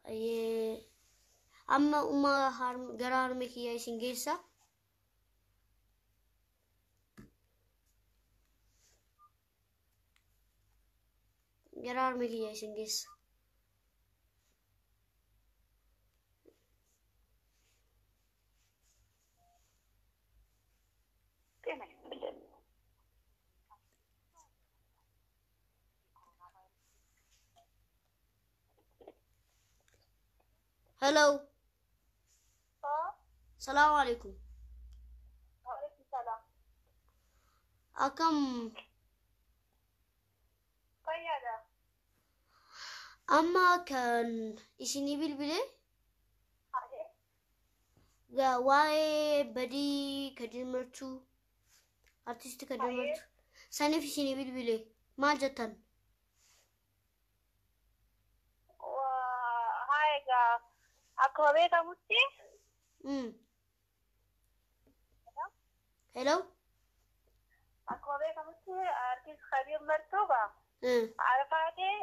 Ayyee, amma uma gara harmee kiyyaa isin geessa. Gara harmee kiyyaa isin geessa. Hello. Salaamu alaikum. Akkam? Fayyaadha. Amma kan isinii bilbile waa'ee badii Kadir Martuu, artisti Kadir Martuu saniif isinii bilbile, maal jettan? Haa, egaa akkuma beekamutti Hello? Akkuma beekamutti artist Kadir Martuu Arafaatee,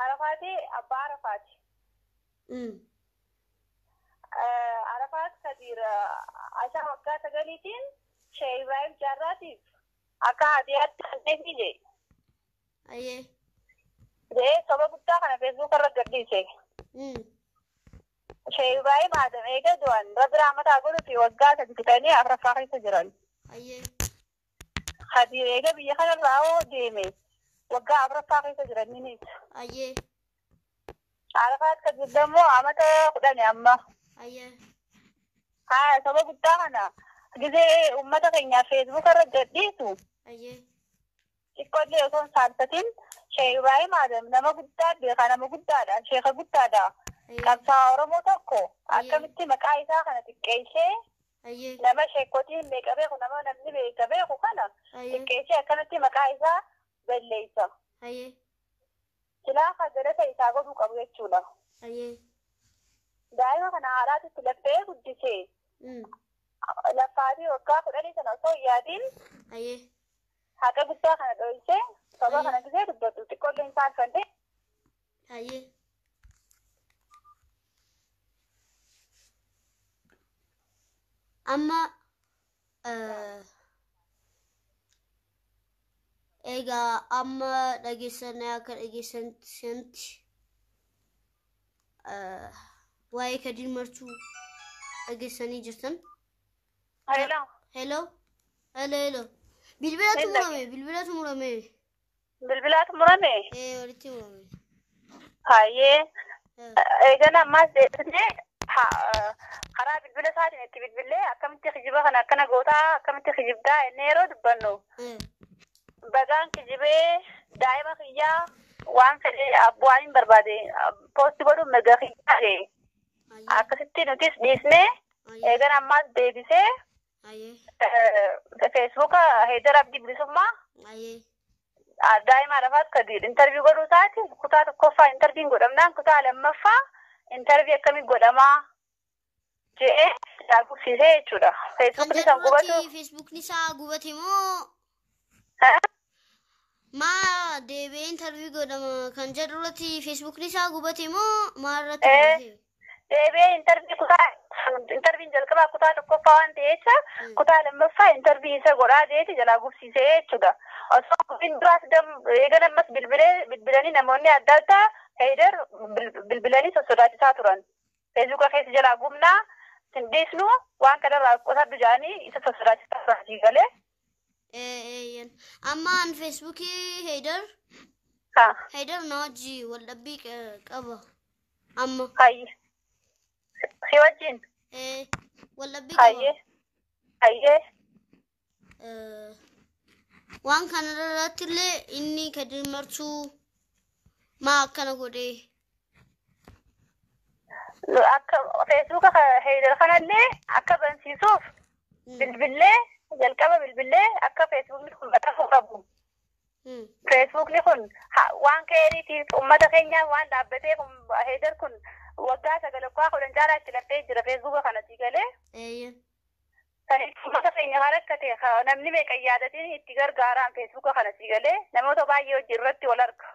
Arafaatee abbaa Arafaati. Arafaat Kadir asaa waggaa 9tiin Sheekh Ibrahim Jaarraatiif akka hadiyaatti kenneefii jee. Ayyee. Jee soba guddaa kana Feesbuuk irra gadhiise. Sheekh Ibrahim Adam eega du'an, Rabbi rahmataa godhufi, waggaa 3 fixanii afuraffaa keessa jiran. Ayyee. Kadir eega biyya kanarraa hoo deeme waggaa afuraffaa keessa jiran ninis. Ayyee. Arafaat Kadir dammoo amata 10 amma. Ayyee. Haa, soba guddaa kana gizee uummata keenyaaf Feesbuuk irra gadhiisu Ayyee. xiqqoollee osoo hin saalfatin, Sheekh Ibrahim Adam nama guddaa beekaa, nama guddaadha, sheeka guddaadha. Ayyee. Qabsaa'aa Oromoo tokko akkamitti maqaa isaa kana xiqqeessee, nama sheekotiin meeqa beeku, nama namni beeka beeku kana xiqqeessee akkanatti maqaa isaa balleessa? Ayyee. Silaa kan galata isaa godhuu qabu jechuudha. Ayyee. Daa'ima kana haadhaatitti laffee guddisee, laffaatii waggaa 10 sana osoo hin yaadin haqa guddaa kana dho'isee soba kana gisee dubbatu xiqqoollee hin saalfanne. Ayyee. Amma egaa amma dhageessan, akka dhageessanitti waa'ee Kadir Martuu dhageessanii jirtan. Hello. Hello. Hello, hello. Bilbilatu Hello. murame, bilbilatu murame. Bilbilaatu murame. Ee, walitti murame. Hayyee. Eegan ammaas deebisnee karaa bilbila isaatiin itti bilbillee, akkamitti kijiba kana akkana gootaa, akkamitti kijibdaa jennee yeroo dubbannu, bagaan kijibee, daa'ima kiyyaa waan fedhe waan hin barbaade post godhuun mirga kiyyaa jee. Akkasitti nutis dhiisnee, eegan ammaas deebisee Feesbuuka Heedar Abdii Bilisummaa daa'ima Arafaat Kadir interview godhuu isaati, kutaa tokkoffaa interview'n godhamnaan kutaa lammaffaa interview akkamii godhamaa jedhee gubsiisee jechuudha. Kan Feesbuukni isaan jedhu gubatu. irratti Feesbuukni isaa gubate moo maa deebi'ee interview godhama kan jedhu irratti Feesbuukni isaa gubate moo maa irratti gubate? Deebi'ee interview, kutaa interview'n jalqabaa kutaa tokkoffaa waan ta'eef, kutaa lammaffaa interview isa godhaa jeeti jalaa gubsiisee jechuudha. Osoo gubin duraas eegan ammas bilbilee, bilbilanii namoonni adda addaa Heedar bilbilanii sossodaachisaa turan. Feesbuuka keessa jalaa gubnaa, sin dhiisnu, waan kanarraa qusadhu jedhanii isa sossodaachisaa turan asii galee. Eeyyan. Amma an Feesbuukii Heedar Heedar na wajji wal dhabbii qaba. Amma. Hayye. Si wajjin? Ee, wal dhabbii qaba. Hayyee. Hayyee. Waan kana irratti illee inni Kadir Martuu maa akkana godhee? Akka Feesbuuka Heedar kanallee akka bansiisuuf bilbillee, jalqaba bilbillee akka Feesbuukni kun maxxanfamuu qabu. Feesbuukni kun waan keeriitiif uummata keenyaaf waan dhaabbateef, Heedar kun waggaa 9, waggaa 10 caalaa itti laftee jira Feesbuuka kana sii galee. Saniif uummata keenya kan rakkate namni meeqa yaadatiin itti gargaaraan Feesbuuka kana sii galee, namoota baay'ee hojii irratti wal arga.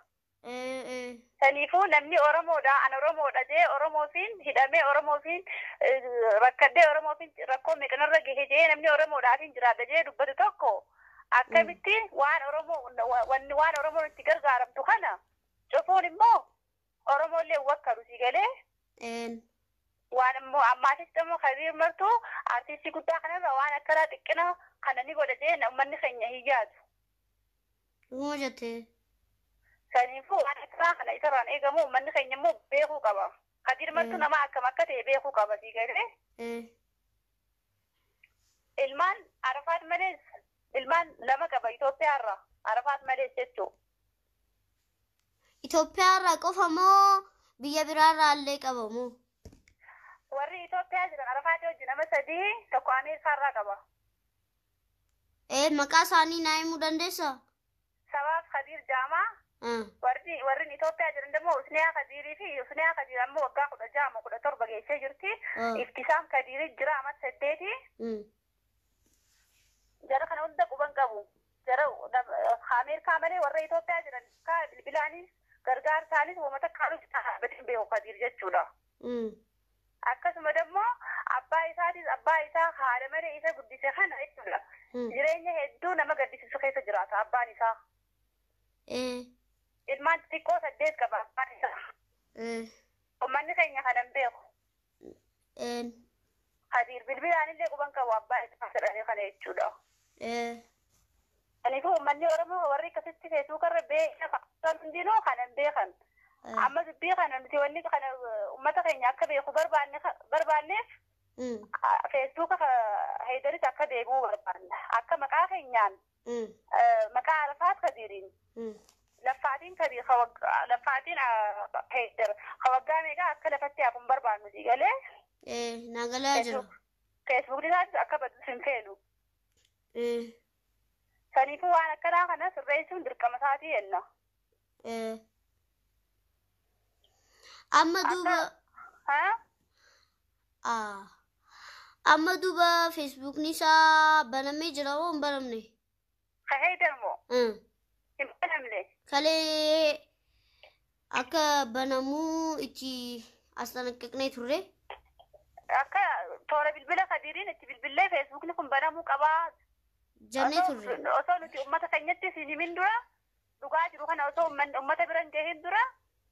Saniifuu namni Oromoodha, an Oromoodha jee Oromoofiin hidhamee, Oromoofiin rakkadhee, Oromoofiin rakkoo meeqanarra gahe jee namni Oromoodhaafiin jiraadha jee dubbatu tokko akkamitti waan Oromoo, wanni waan Oromoon itti gargaaramtu kana cufuun immoo Oromoollee wakkalu si galee. Waan immoo ammaatis immoo Kabiir Martuu artiistii guddaa kanarra waan akkanaa xiqqina kana ni godha jee uummanni keenya hin yaadu. Dhuguma jettee. Saniifuu waan akkanaa kana isarraan eegamu uummanni keenya immoo beekuu qaba. Kadir Martuu nama akkam akka ta'e beekuu qaba si galee. Ilmaan Arafaat malees ilmaan lama qaba Itoophiyaarra, Arafaat malees jechuudha. Itoophiyaarraa qofa moo biyya biraarraa illee qaba moo? Warri Itoophiyaa jiran Arafaat wajjin nama sadii, tokko Ameerikaarraa qaba. Maqaa isaanii naa himuu dandeessaa? Sabaaf Kadir Jaamaa. Warri Itoophiyaa jiran immoo Usniyaa Kadiirii fi Usniyaa Kadiir ammoo waggaa 16 moo 17 geessee jirti. Iftisaam Kadiirii jira, amma 8. Jara kana hunda quban qabu. Jara Ameerikaa malee warra Itoophiyaa jiran bilbilaanis gargaarsaanis uummata kaanuu dhaabbatiin beeku Kadiir jechuudha. Akkasuma immoo abbaa isaatis, abbaa isaa haadha malee isa guddise kana jechuudha. Jireenya hedduu nama gaddisiisu keessa jiraata abbaan isaa. Ilmaan xixiqqoo 8 qaba abbaan isaa. Uummanni keenya kana hin beeku. Kadiir bilbilaanillee quban qabu abbaa isaa jedhanii kana jechuudha. Kanaafuu uummanni Oromoo warri akkasitti feesbuukarra beekan hundinuu kana hin beekan. Amma dubbii kana nuti wanni kana uummata keenya akka beeku barbaanneef feesbuuka Heedaris akka deebi'uu barbaanna. Akka maqaa keenyaan, maqaa Arafaat Kadiiriin, laffaatiin Kadiir, laffaatiin Heedar waggaa meeqa akka lafatti hafuun barbaannu galee. Nagalaa jira. Feesbuukni isaatis akka badus hin feenu. Saniifuu waan akkanaa kana sirreessuun dirqama isaatii jenna. Amma duuba amma duuba feesbuukni isaa banamee jira moo hin banamne? Ka Heedar moo? Hin banamne. Kalee akka banamuu itti as xanaqqaqnee turre. Akka toora bilbila Kadiiriin itti bilbillee feesbuukni kun banamuu qabaa. Jennee turre. Osoo nuti uummata keenyatti hin himin dura, dhugaa jiru kana osoo uummata bira hin gahin dura,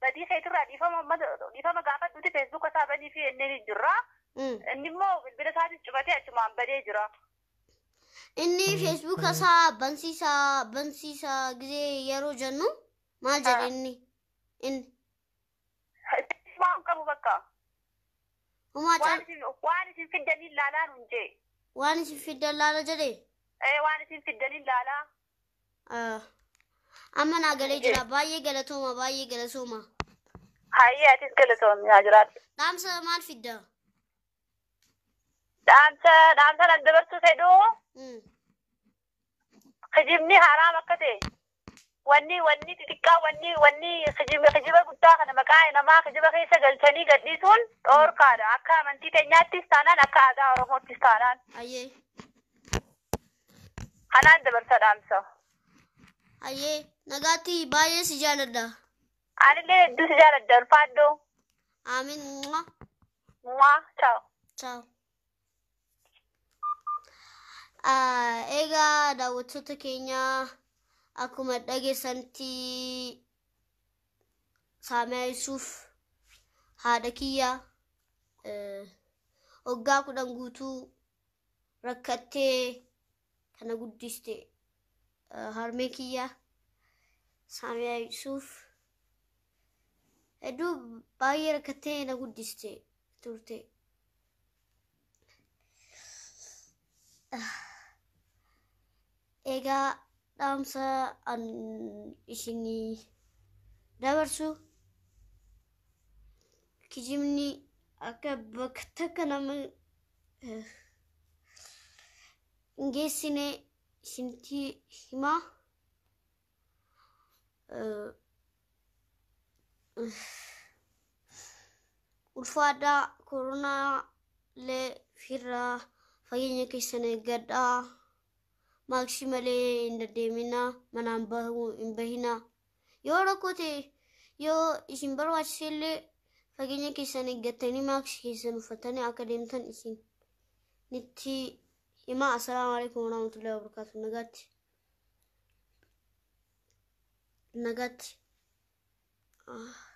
badii keetirraa dhiifama dhiifama gaafadhuuti feesbuuka isaa banii fi inni ni jirra. Inni immoo bilbila isaatis cufatee achumaan badee jira. Inni feesbuuka isaa bansiisaa bansiisaa gizee yeroo jennu maal jedhe inni? Inni. Waan qabu bakka. Homaa Waan isin fiddaniin laalaa nun jee. Waan isin fiddan laala jedhee? Waan isin fiddaniin laalaa. Amma naa galee jira. Baay'ee galatooma, baay'ee galatooma. Hayyee, atis galatoomi, haa jiraatu. Dhaamsa maal fidda? Dhaamsa nan dabarsuu fedhu kijibni haraam akka ta'e, wanni xixiqqaa, wanni kijiba guddaa kana maqaa namaa kijiba keessa galchanii gadhiisuun dhoorkaadha. Akka amantii keenyaattis taanaan, akka aadaa Oromoottis taanaan. Hayyee. Kanaan dabarsa dhaamsa. Hayyee, nagaatti, baay'ee si jaaladha. Anillee hedduu si jaaladha, ulfaadhoo. Aamin. Mwah. Ciao. Ciao. Egaa daawwattoota keenya, akkuma dhageessanitti Saamiyaa Yusuuf haadha kiyya waggaa 10 guutuu rakkattee kana guddiste, harmee kiyya Saamiyaa Yusuuf hedduu baay'ee rakkattee na guddiste turte. Egaa dhaamsa an isinii dabarsu, kijibni akka bakka takka nama hin geessine isinitti himaa. Ulfaadhaa, koronaa illee firraa fageenya keessan eeggadhaa. Maaksii malee hin deddeeminaa, manaan bahuu hin bahinaa. Yoo rakkoo ta'e Yoo isin barbaachise illee fageenya keessan eeggattanii maaksii keessan uffatanii akka deemtan isin nitti himaa. Assalaamu alaikum warahmatullahi wabarakatuh. Nagaatti. Nagaatti. Ah.